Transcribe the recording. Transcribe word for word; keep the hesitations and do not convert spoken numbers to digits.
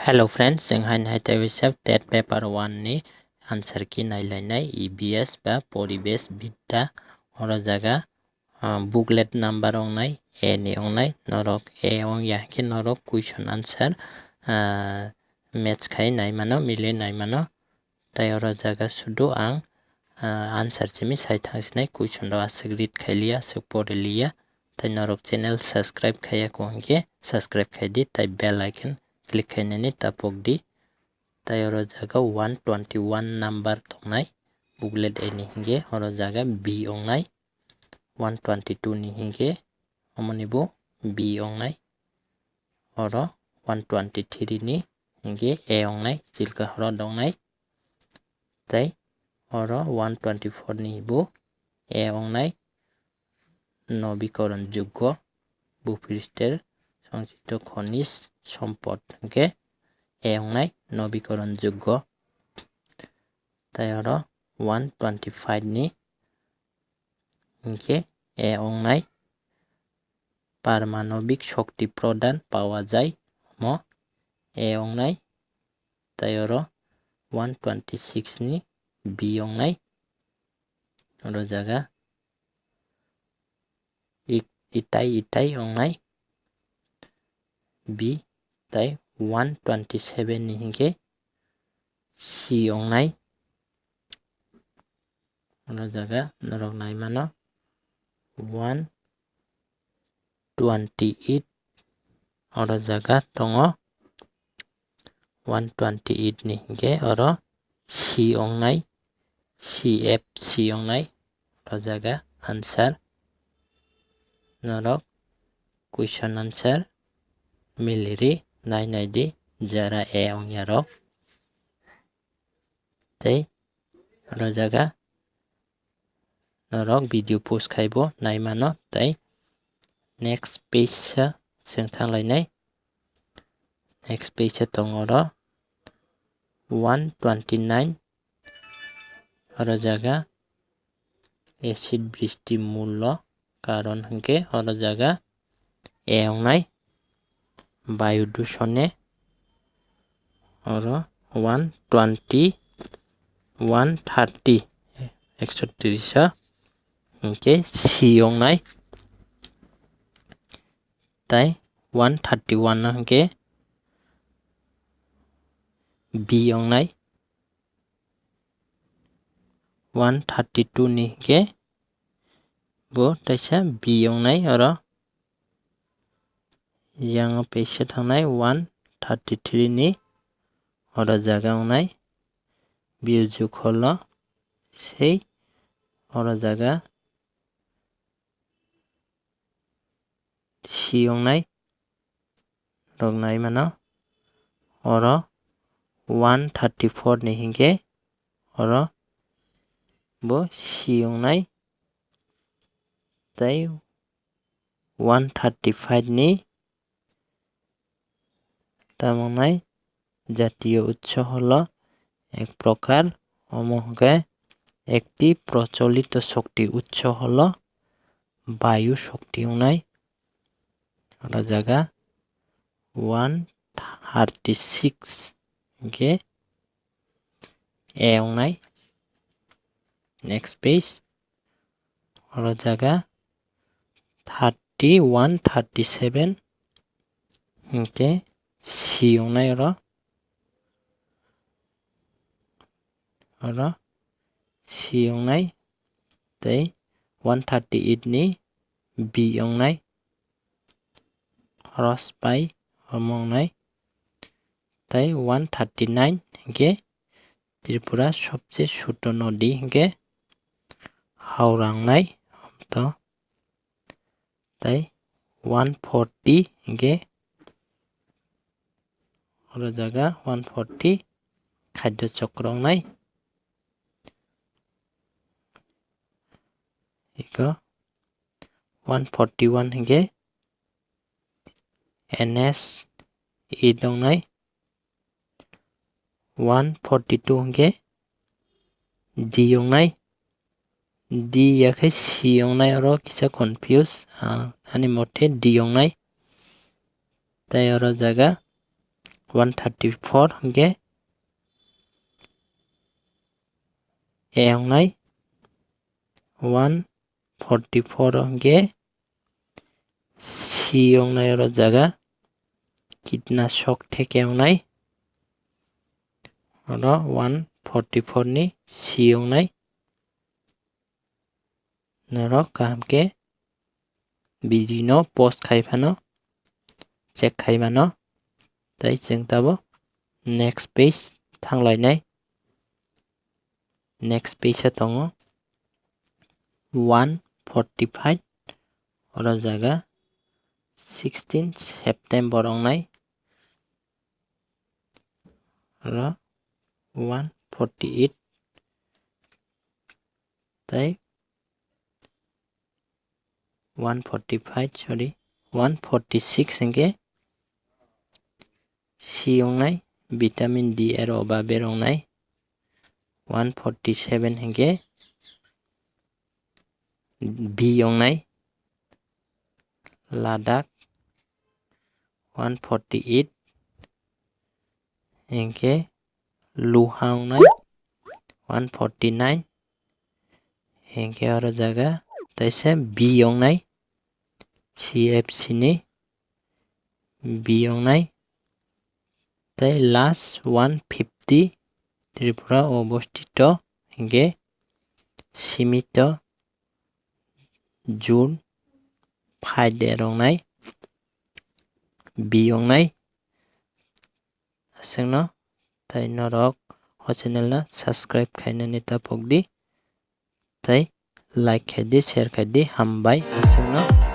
Hello friends, chwng haino hai tei wisap TET paper one ni answer key nailainai E B S ba Poribesh Vidya. Oro jaga, ah, booklet number ongnai, A ni ongnai, norok A ongya khe norok question answer, ah, match khai naimano, mili naimano. Tai oro jaga sudu ang, ah, answer simi sai thang sinai, question rok aswk read khai liya, aswk pori liya. Tai norok channel subscribe khaiya kho hwnkhe subscribe khai di, tai bell icon click khainani tapok di. Tai oro jaga one twenty one number tongnai, booklet A ni hwnkhe oro jaga B ongnai, one twenty two ni hwnkhe omoni bo B ongnai, oro one twenty three ni hwnkhe A ongnai, chilka horo dongnai. Tai oro one twenty four ni bo A ongnai, nobikoron joggo, bupristir songchito khonij sompod hwnkhe A ongnai, nobikoron joggo. Tai oro one twenty five ni hwnkhe A ongnai, parmanobik shokti prodhan pawa jai, omo A ongnai. Tai oro one twenty six ni B ongnai, oro jaga ik-, itai itai ongnai B. Tai one twenty seven ni hwnkhe C ongnai. Oro jaga norok naimano one twenty eight, oro jaga tongo one twenty eight ni hwnkhe oro C ongnai, C F C ongnai, oro jaga answer. Norok question answer miliri nai nai di, jara A ongya rok. Tei oro jaga norok video post khaibo naimano, tei next page sa chwng thanglainai. Next page sa tongo oro one twenty nine, oro jaga acid bristi mullo karon hwnkhe oro jaga A ongnai, bayu dusone oro one twenty, one thirty, ekso tris o hwnkhe C ongnai. Tai one thirty one o hwnkhe B ongnai. One thirty two ni hwnkhe bo teisa B ongnai oro. Yang o peisa thangnai one thirty three ni oro jaga ongnai. Biu jukholo sei oro jaga C ongnai rok nai mano. Oro one thirty four ni hwnkhe oro bo C ongnai. Tai one thirty five ni tamongnai jatiyo utso holo ek prokar, omo hwnkhe ekti procholito shokti utso holo bayu shokti wngnai. Oro jaga one thirty six hwnkhe A wngnai. Next page. Oro jaga thirty one, thirty seven hwnkhe C wngnai oro. Oro C wngnai tei one thirty eight ni B wngnai. Horosh pai omo wngnai. Tai one thirty nine hwnkhe Tripura sobse chuto nodi hwnkhe Howrah wngnai. Amto tai one forty hwnkhe oro jaga one forty Khadyo Chokro wngnai. Iko one forty one hwnkhe N S E wngnai. One forty two hwnkhe D wngnai. D ya khe C wngnai, oro kisa confuse, ah, ani mote D wngnai. Tai oro jaga one thirty four hingke A wngnai, one forty four hingke C wngnai oro jaga, kitna sok theke wngnai oro one forty four ni C wngnai. Norok kaham khe video no pause khai phano check khai mano. Tai chwng tabo next page thanglainai. Next page o tongo one forty five, oro jaga sixteen September wngnai. Oro one forty eight, tai one forty five, sorry, one forty six hingke C wngnai, vitamin D aro ba berwngnai. One forty seven hingke B wngnai, Ladakh. One forty eight hingke Luha wngnai, one forty nine hingke oro jaga taisa B wngnai, C F C ni B wngnai. Tai last one fifty Tripura obostito hingke Simito June phaide rongnai B wngnai. Aswkno tai norok o channel no subscribe khainani tapok di, tai like khai di, share khai di, hambai aswkno.